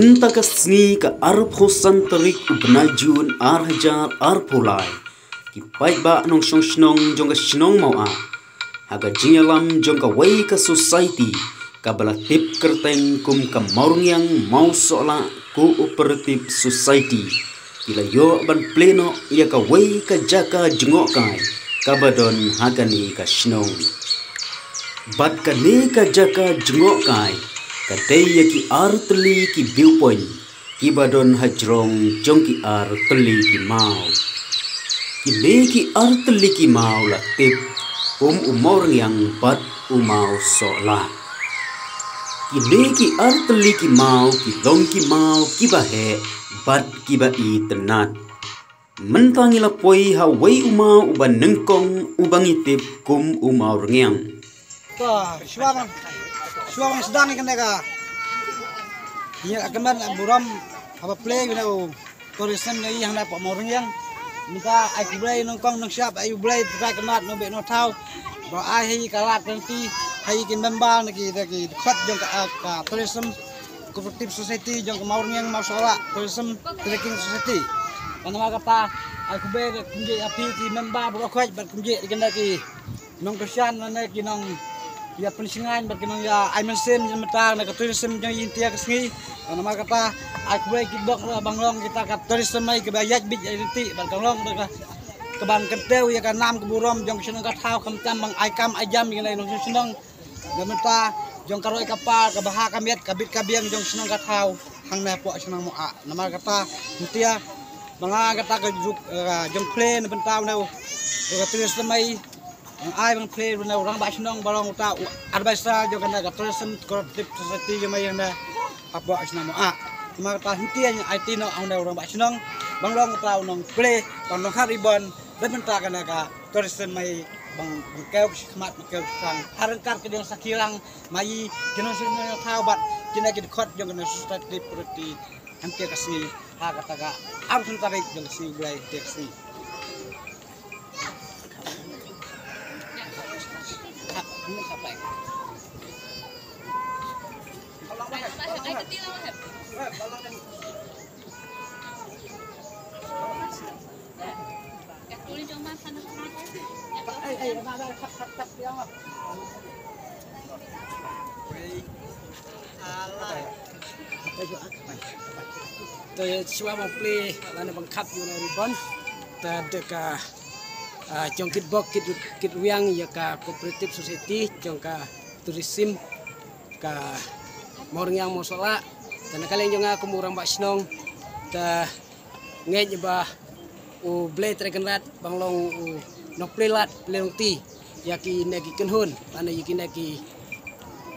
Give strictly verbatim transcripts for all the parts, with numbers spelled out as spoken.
Mynta ka sngi ka arphew san tarik u bnai Jun ar hajar arphew lai, ki paidbah nongshong shnong jong ka shnong Mawah, ha ka jingïalam jong kawei ka society kaba la tip kyrteng kum ka Mawrngiang Mawsohlah Cooperative Society, ki la ïoh ban plie noh ïa kawei ka jaka jngohkai kaba don ha kane ka shnong. Bad kane ka jaka jngohkai ka dei ïa ki ar tylli ki view point kiba don hajrong jong ki ar tylli ki maw. Kine ki ar tylli ki maw la tip kum u Mawrngiang bad u Mawsohlah. Kine ki ar tylli ki maw ki long ki maw kiba heh bad kiba itynnad. Mynta ngi la poi ha wei u maw uba nyngkong uba ngi tip kum u Mawrngiang. To, shuwa ban, shuwa ban sdang ïa kane ka, ïa ka man burom haba plie ïa u tourism ïa hangne hapoh Mawrngiang. Mynta ai khublei nyngkong nyngshap, ai khublei Trai Kynrad Nongbeh Nongthaw ba ai ha ïa ka lad ka lynti, ha ïa ki member na ki, na ki dkhot jong ka, ka tourism cooperative society jong ka Mawrngiang Mawsohlah Tourism Trekking Society. Bad namar kata ai khublei kumjuh ïa phi ki member baroh khoit bad kumjuh ïa kine ki nongkyrshan lane ki nong ïa pynshngaiñ bad ki nong ïa ai mynsiem ïa mynta na ka tourism jong ngi ïa ka sngi. Bad namar kata ai khublei ki bok la ban long kita ka tourism ai kaba ïaid beit ïaid lynti bad ka long da ka, kaban kyntiew ïa ka nam ka burom jong ka shnong ka thaw khamtam ban ai kam ai jam ïa ki nong shnong. Namar ta jong ka roi ka par, ka bha ka miat, ka bit ka biang jong shnong ka thaw hangne hapoh shnong Mawah. Namar kata mynta ba nga kata ka juk, eh, jong plie na bynta u neu ka tourism ai, nga ai ban plie u neu rangbah shnong ba long uta u advisor jong kane ka tourism cooperative society jong mai hangne hapoh shnong Mawah. Namar kata mynta nga aiti noh u neu rangbah shnong ban long uta u nongplie, ban long khap ribon na bynta kane ka tourism ai ban, ban kiew ki khmat, ban kiew ki sang ha ryngkat ki dieng sakhi lang mai ki nongshong shnong thaw bad kine ki dkhot jong kane society property. Hangta ka sngi ha kata ka arphew san tarik jong ka sngi Blei hangta ka sngi. Te shuwa ban plie lane ban khap ïa u neu ribon, te da ka, ah, jong ki bok ki, ki rwiang ïa ka cooperative society jong ka tourism ka Mawrngiang Mawsohlah. Te na ka liang jong nga kum u rangbah shnong te ngeit ba U Blei Trai Kynrad ban long u nongplie lad plie lynti ïa kine ki kynhun lane ïa kine ki,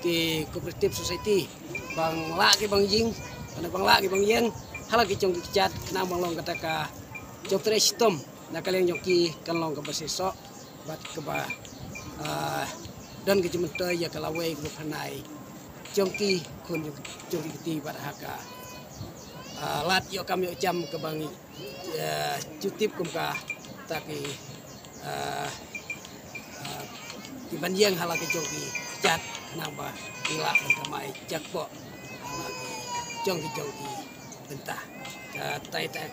ki cooperative society ban lah ki ban ïeng lane ban lah ki ban ïeng ha la ki jong ki kjat khnang ban long kata ka jong trei shitom na ka liang jong ki kan long kaba shisha bad kaba, ah, don ka jingmyntoi ïa ka lawei kaba pynai jong ki khun jong, jong ki kti bad ha ka, ah, lad ïoh kam ïoh jam kaba ngi, ah, ju tip kum kata ki, ah, ah, ki ban ïeng ha la ki jong ki kjat khnang ba ngi lah ban kamai jakpoh ha la ki jong ki jong ki bynta. Ah, tai tai.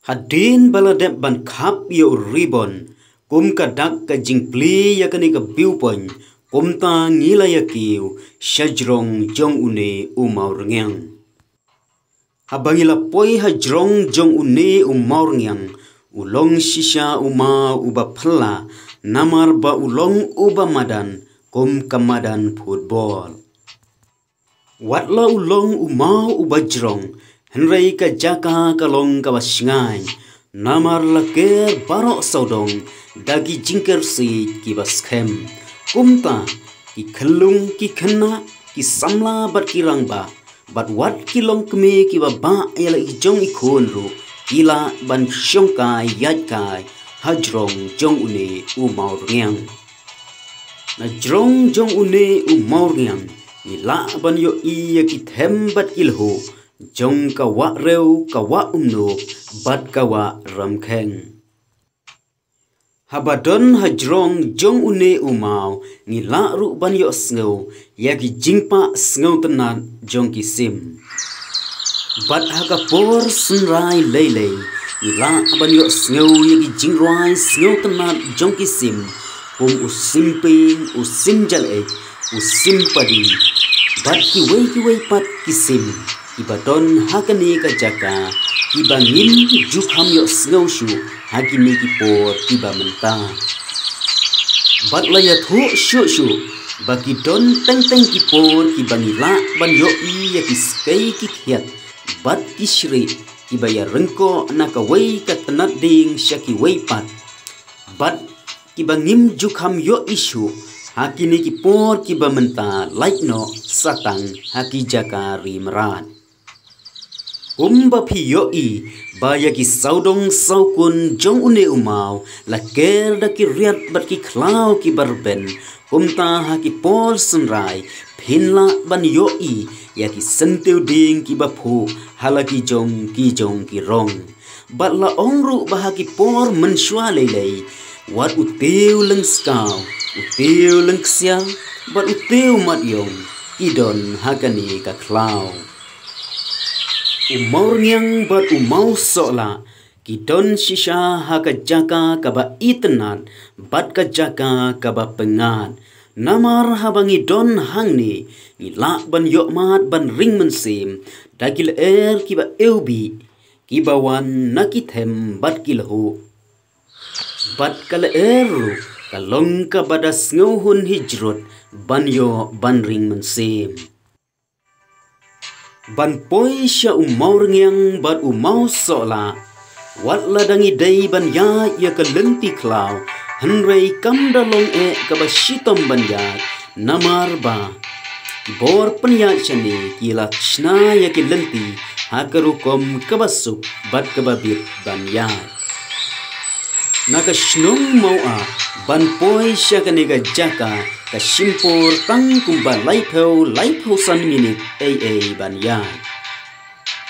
Hadien ba la dep ban khap ïa u ribon kum ka dak ka jingplie ïa kane ka viewpoint, kumta ngi la ïa kiew sha jrong jong une u Mawrngiang. Haba ngi la poi ha jrong jong une u Mawrngiang, u long shisha u maw uba phylla, namar ba u long uba madan kum ka madan football. Wat la u long u maw uba jrong, hynrei ka jaka ka long kaba shngaiñ, namar la ker baroh sawdong da ki jingker siej kiba skhem. Kumta ki khyllung, ki khynnah, ki samla bad ki rangbah, bad wat ki longkmie kiba bah ïa la ki jong i khun ruh, ki lah ban shongkai ïaid kai hajrong jong une u mawrngiang. Na jrong jong une u mawrngiang ngi lah ban ïohi ïa ki them bad ki lhuh jong ka wah rew, ka wah umnuk bad ka wah ramkheng. Haba don hajrong jong une u maw ngi lah ruh ban ïohsngew ïa ki jingpah sngewtynnat jong ki sim. Bad ha ka por synrai leilei ngi lah ban ïohsngew ïa ki jingrwai sngewtynnat jong ki sim, kum u sim ping, u sim jaleit, u sim padi bad kiwei kiwei pat ki sim kiba don ha kane ka jaka kiba ngim ju kham ïohsngew shuh ha kine ki por kiba mynta. Bad la ïathuh shuh shuh ba ki don teng teng ki por kiba ngi lah ban ïohi ïa ki skei ki khiat bad ki shrieh kiba ïaryngkoh na kawei ka tnat dieng sha kiwei pat, bad kiba ngim ju kham ïohi shuh ha kine ki por kiba mynta, lait noh sa tang ha ki jaka ri mrad. Kumba phi ïohi ba ïa ki sawdong sawkun jong une u maw la ker da ki riat bad ki khlaw kiba rben, kumta ha ki por synrai phin lah ban ïohi ïa ki syntiew dieng kiba phuh ha la ki jong ki jong ki rong. Bad la ong ruh ba ha ki por mynshuwa leilei, wat u tiew lyngskaw, u tiew lyngksiar bad u tiew mat ïong ki don ha kane ka khlaw. U mawrngiang bad u mawsohlah ki don shisha ha ka jaka kaba itynnat bad ka jaka kaba pyngngad. Namar haba ngi don hangne ngi lah ban ïohmad ban ring mynsiem da ki lyer kiba ewbih kiba wan na ki them bad ki lhuh. Bad ka lyer ruh ka long kaba da sngewhun hi jrut ban ïoh ban ring mynsiem. Ban poi sha u mawrngiang bad u mawsohlah, wat la dang i dei ban ïaid ïa ka lynti khlaw, hynrei kam da long eh kaba shitom ban ïaid, namar ba ki bor pynïaid shane ki la shna ïa ki lynti ha ka rukom kaba suk bad kaba bit ban ïaid. Na ka shnong Mawah ban poi sha kane ka jaka ka shim por tang kumba laiphew, laiphew san minit ei ei ban ïaid.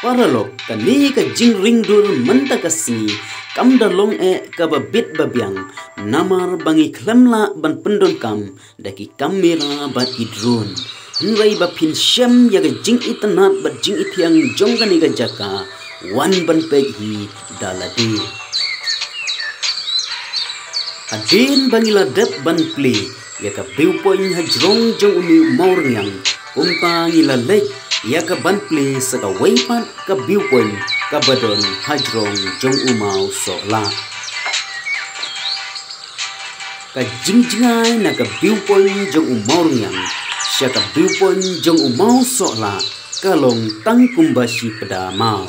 Paralok, kane ka jingring dur mynta ka sngi kam da long eh kaba bit ba biang, namar ba ngi khlem lah ban pyndonkam da ki kamera bad ki drone. Hynrei ba phin shem ïa ka jingitynnat bad jingithiang jong kane ka jaka, wan ban peit hi da lade. Hadien ba ngi la dep ban plie ïa ka viewpoint hajrong jong une u mawrngiang, kumta ngi la leit ïa ka ban plie sa kawei pat ka viewpoint kaba don hajrong jong u mawsohlah. Ka jingjngai na ka viewpoint jong u mawrngiang sha ka viewpoint jong u mawsohlah ka long tang kumba shi pda maw.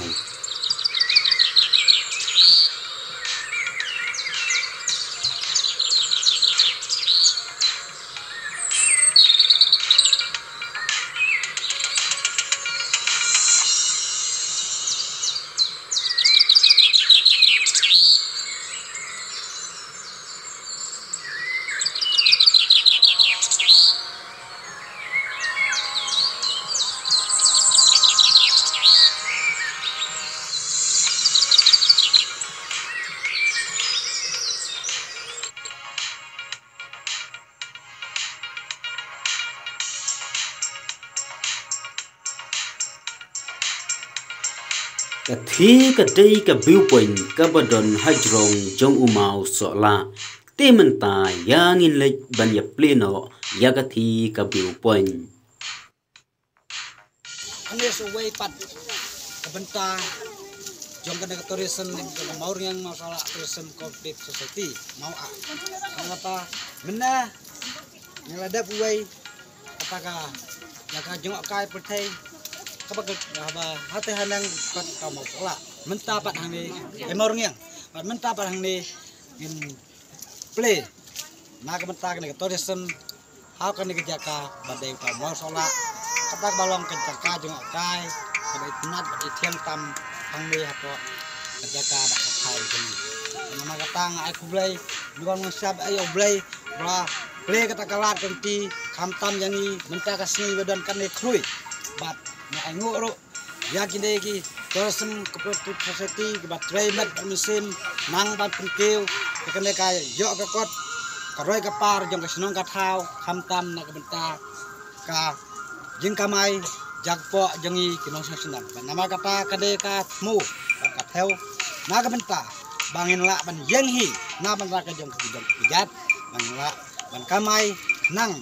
Ka thie ka dei ka viewpoint kaba don hajrong jong u mawsohlah. Te mynta ïa ngin leit ban ïa plie noh ïa ka thie ka viewpoint. Hangne sa uwei pat ka bynta jong kane ka tourism, jong ka Mawrngiang Mawsohlah Tourism Cooperative Society, Mawah. Nangta mynne ngi la dep uwei kata ka, ïa ka jngohkai pyrthei kaba, kaba hate haneng pat ka mawsohlah. Mynta pat hangne, eh, Mawrngiang. Pat mynta pat hangne ngin plie na ka bynta kane ka tourism ha kane ka jaka ba dei ka mawsohlah, kata kaba long ka jaka jngohkai kaba itynnat bad ithiang tam hangne hapoh ka jaka da ka thaw jong ngi. Namar kata nga ai khublei, ngi wan ngin sngap ai U Blei ba plie kata ka lad ka lynti khamtam ïa ngi mynta ka sngi ba don kane khrui. Bad nga ai nguh ruh ïa kine ki Tourism Cooperative Society kiba trei met bad mynsiem nang ban pynkiew ïa kane ka ïoh ka kot ka roi ka par jong ka shnong ka thaw khamtam na ka bynta ka jingkamai jakpoh jong ngi ki nongshong shnong. Bad namar kata ka dei ka thmu bad ka thew na ka bynta ba ngin lah ban ïeng hi na bynta ka jong ka jong ka jat, ba ngin lah ban kamai nang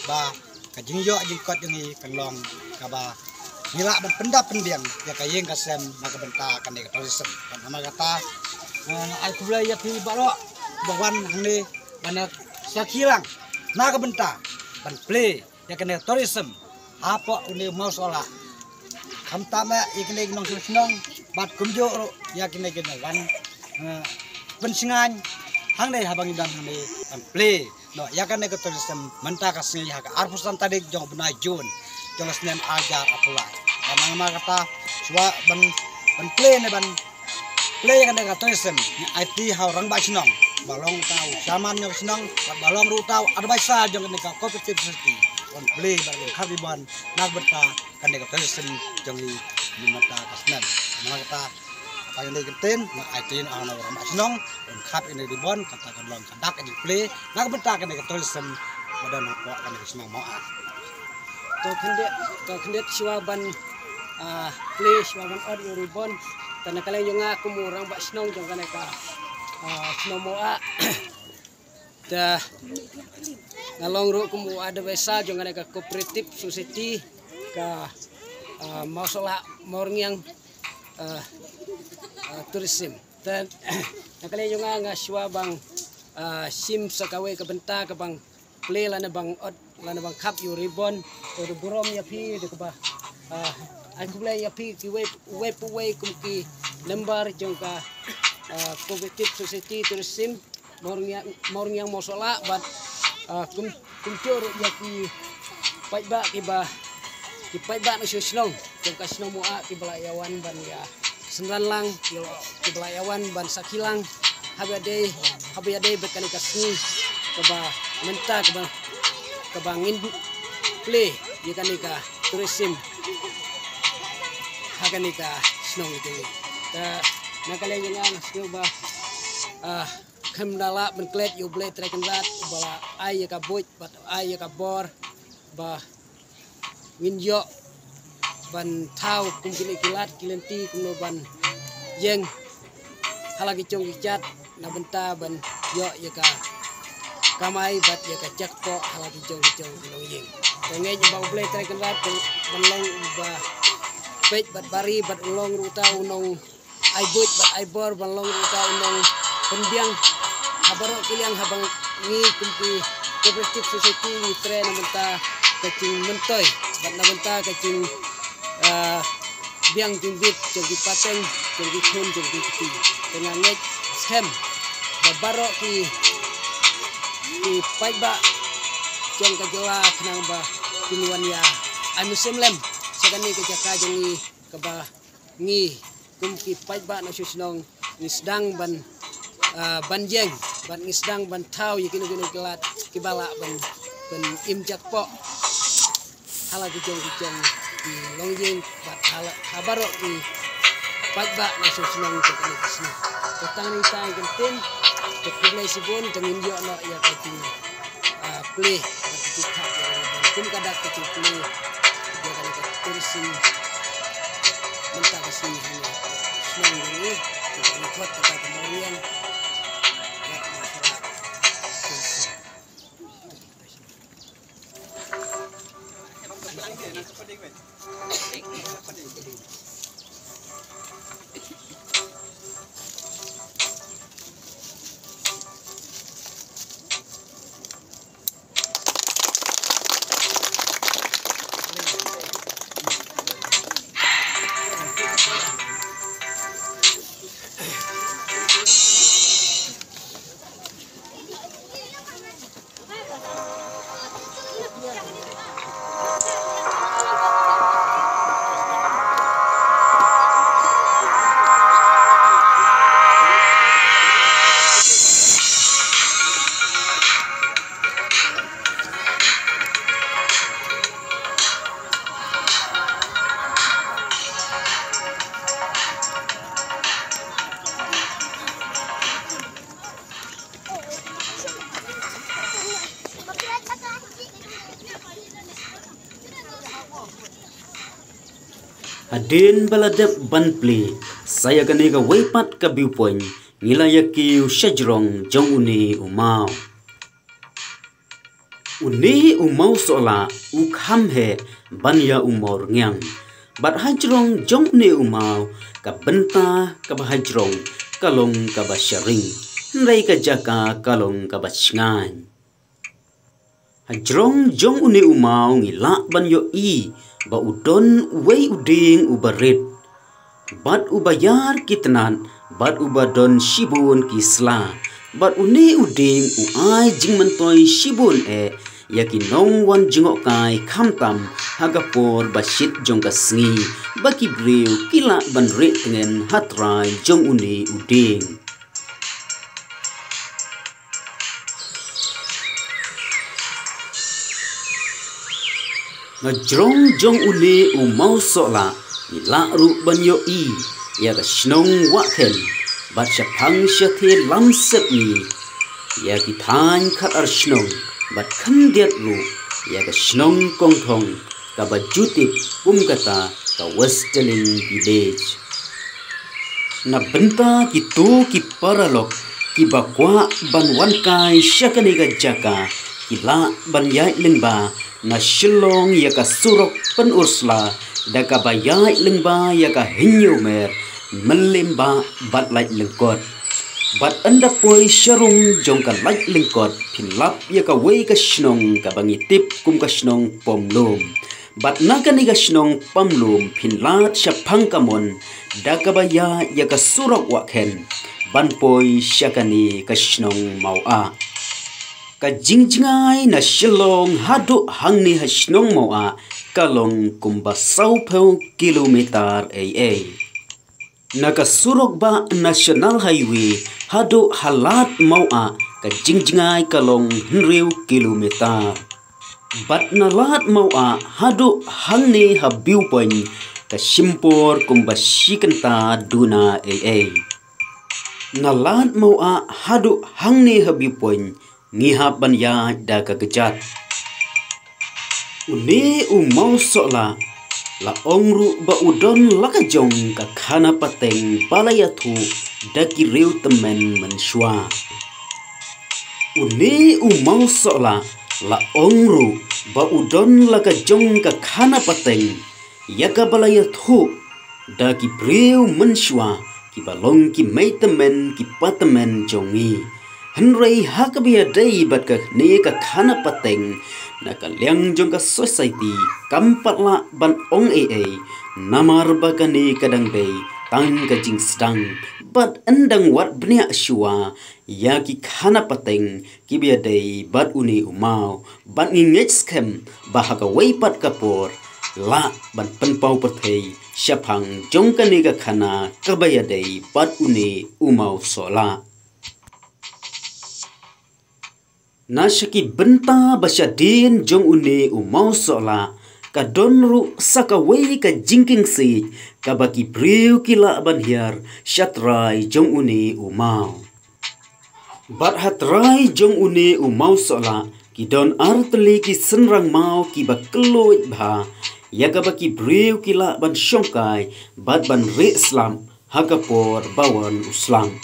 ba ka jingïoh jingkot jong ngi kan long kaba ngi lah ban pyndap pynbiang ïa ka ïing ka sem na ka bynta kane ka tourism. Bad namar kata, eh, ai khublei ïa phi baroh ba wan hangne ban sakhi lang na ka bynta ban plie ïa kane ka tourism hapoh une u Mawsohlah. Khamtam eh ïa kine ki nongshong shnong bad kumjuh ruh ïa kine ki nongwan, eh, pynshngaiñ hangne haba ngi don hangne ban plie noh ïa kane ka tourism mynta ka sngi ha ka arphew san tarik jong u bnai Jun jong ka snem ar hajar arphew lai. Bad namar kata shuwa ban, ban plie ne ban plie ïa kane ka tourism ngi aiti ha u rangbah shnong ba long uta u chairman jong ka shnong bad ba long ruh uta u advisor jong kane ka cooperative society. Ban plie bad ban khap ribbon na ka bynta kane ka tourism jong ngi mynta ka snem. Namar kata tang ïa kane ka ktien nga aiti ha u rangbah shnong un khap ïa kane ka ribbon kata kan long ka dak ka jingplie na ka bynta kane ka tourism ba don hapoh kane ka shnong Mawah. To khyndiat, to khyndiat shuwa ban, ah, plie shuwa ban ot ïa u ribbon. Te na ka liang jong nga kum u rangbah shnong jong kane ka, ah, shnong Mawah. Te nga long ruh kum u advisor jong kane ka cooperative society ka, ah, Mawsohlah Mawrngiang, ah, ah, tourism. Te na ka liang jong nga nga shuwa ban, ah, shim sa kawei ka bynta ka ban plie lane ban ot lane ban khap ïa u ribbon. Te da burom ïa phi da kaba, ah, ai khublei ïa phi kiwei, uwei pa uwei kum ki member jong ka, ah, cooperative society tourism Mawrngiang, Mawrngiang Mawsohlah bad, ah, kum, kumjuh ruh ïa ki paidbah kiba, ki paidbah nongshong shnong jong ka shnong Mawah kiba la ïa wan ban ïa synran lang, ïa kiba la ïa wan ban sakhi lang haba ïadei, haba ïadei bad kane ka sngi kaba mynta kaba, kaba ngin plie ïa kane ka tourism ha kane ka shnong jong ngi. Te na ka liang jong nga nga sngew ba, ah, khlem da lah ban klet ïa U Blei Trai Kynrad uba la ai ïa ka buit bad ai ïa ka bor ba ngin ïoh ban thaw kum kine ki lad ki lynti kumno ban ïeng ha la ki jong ki jat na bynta ban ïoh ïa ka kamai bad ïa ka jakpoh ha la ki jong ki jong ki longïing. Te ngeit ba U Blei Trai Kynrad ban, ban long uba peit bad bari bad u long ruh uta u nong ai buit bad ai bor ban long ruh uta u nongpynbiang ha baroh ki liang haba ngi kum ki cooperative society ngi trei na bynta ka jingmyntoi bad na bynta ka jing, ah, biang jingbit jong ki pateng jong ki khun jong ki kti. Te nga ngeit skhem ba baroh ki, ki paidbah jong ka jylla khnang ba kin wan ïa ai mynsiem lem sha kane ka jaka jong ngi kaba ngi kum ki paidbah nongshong shnong ngi sdang ban, ah, ban ïeng bad ngi sdang ban thaw ïa kino kino ki lad kiba lah ban, ban im jakpoh ha la ki jong ki jong ki longïing bad ha la, ha baroh ki paidbah nongshong shnong jong kane ka shnong. Te tang nangta ïa ka ktien, te khublei shibun, te ngin ïoh noh ïa ka jing ah, plie bad ka jingkhap ïa u ribbon kum ka dak ka jingplie ïa kane ka tourism mynta ka sngi hangne ha shnong jong ngi, kaba ngi khot kata ka Mawrngiang bad Mawsohlah tourism. Hadien ba la dep ban plie sa ïa kane ka wei pat ka view point, ngi la ïa kiew sha jrong jong une u maw. Une u maw sohlah u kham heh ban ïa u maw rngiang. Bad ha jrong jong une u maw, ka bynta kaba ha jrong ka long kaba sharing, hynrei ka jaka ka long kaba shngaiñ. Ha jrong jong une u maw ngi lah ban ïohi ba u don uwei u dieng uba rit, bad uba ïar ki tnat, bad uba don shibun ki sla. Bad une u dieng u ai jingmyntoi shibun eh ïa ki nongwan jngohkai, khamtam ha ka por ba shit jong ka sngi, ba ki briew ki lah ban rieh tngen ha trai jong une u dieng. Na jrong jong une u maw sohlah, ngi lah ruh ban ïohi ïa ka shnong Wahkhen, bad shaphang shathie lam sepngi ïa ki thaiñ khatar shnong, bad khyndiat ruh ïa ka shnong Kongthong, kaba ju tip kum kata ka Westerling Village. Na bynta kito ki paralok kiba kwah ban wan kai sha kane ka jaka, ki lah ban ïaid lyngba na Shillong ïa ka surok Pynursla, da kaba ïaid lyngba ïa ka Hynñiewmer, Myllimbah bad Laitlyngkot. Bad ynda poi sha rung jong ka Laitlyngkot, phin lap ïa kawei ka shnong kaba ngi tip kum ka shnong Pamlum. Bad na kane ka shnong Pamlum phin lad shaphang kamon, da kaba ïaid ïa ka surok Wahkhen ban poi sha kane ka shnong Mawah. Ka jingjngai na Shillong haduh hangne ha shnong Mawah ka long kumba sawphew kilometer ei ei. Na ka surok bah National Highway haduh ha Lad Mawah ka jingjngai ka long hynriew kilometer. Bad na Lad Mawah haduh hangne ha view point ka shim por kumba shi kynta duna ei ei. Na Lad Mawah haduh hangne ha view point ngi hap ban ïaid da ka kjat. Une u maw sohlah la ong ruh ba u don la ka jong ka khana pateng ba la ïathuh da ki riew tymmen mynshuwa. Une u maw sohlah la ong ruh ba u don la ka jong ka khana pateng ïa kaba la ïathuh da ki briew mynshuwa kiba long ki mei tymmen ki pa tymmen jong ngi. Hynrei ha kaba ïadei bad kane ka khana pateng, na ka liang jong ka society kam pat lah ban ong ei ei, namar ba kane ka dang dei tang ka jingsdang, bad yn dang wad bniah shuwa ïa ki khana pateng kiba ïadei bad une u maw. Bad ngi ngeit skhem ba ha kawei pat ka por lah ban pynpaw pyrthei shaphang jong kane ka khana kaba ïadei bad une u maw sohlah. Na sha ki bynta ba shadien jong une u maw sohlah, ka don ruh sa kawei ka jingkieng siej kaba ki briew ki lah ban hiar sha trai jong une u maw. Bad ha trai jong une u maw sohlah ki don ar tylli ki synrang maw kiba kylluid bha, ïa kaba ki briew ki lah ban shongkai bad ban rieh slap ha ka por ba wan u slap.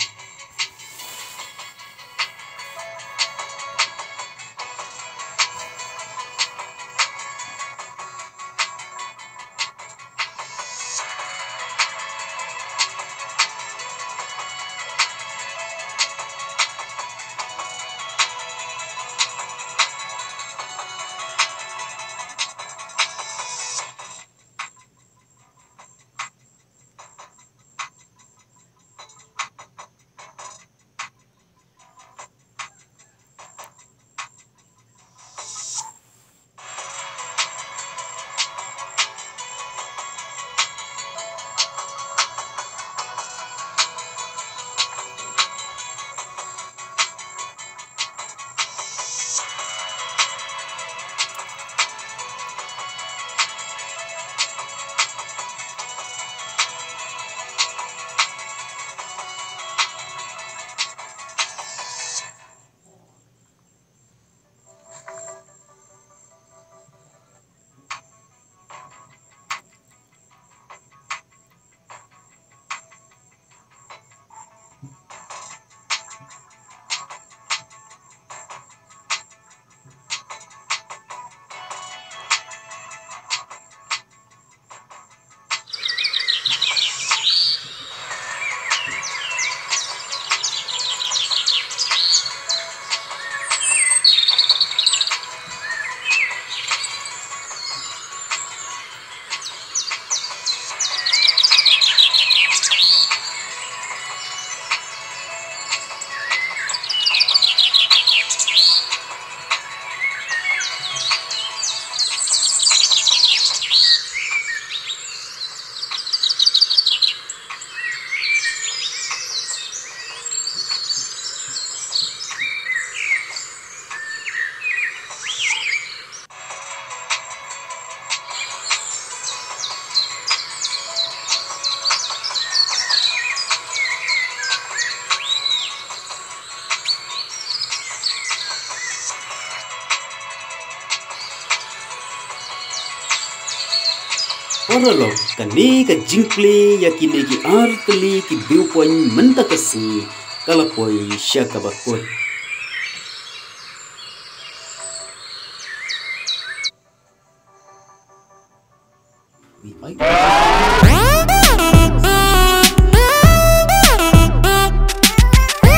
Paralok, kane ka jingplie ïa kine ki ar tylli ki view point mynta ka sngi ka la poi sha kaba kut.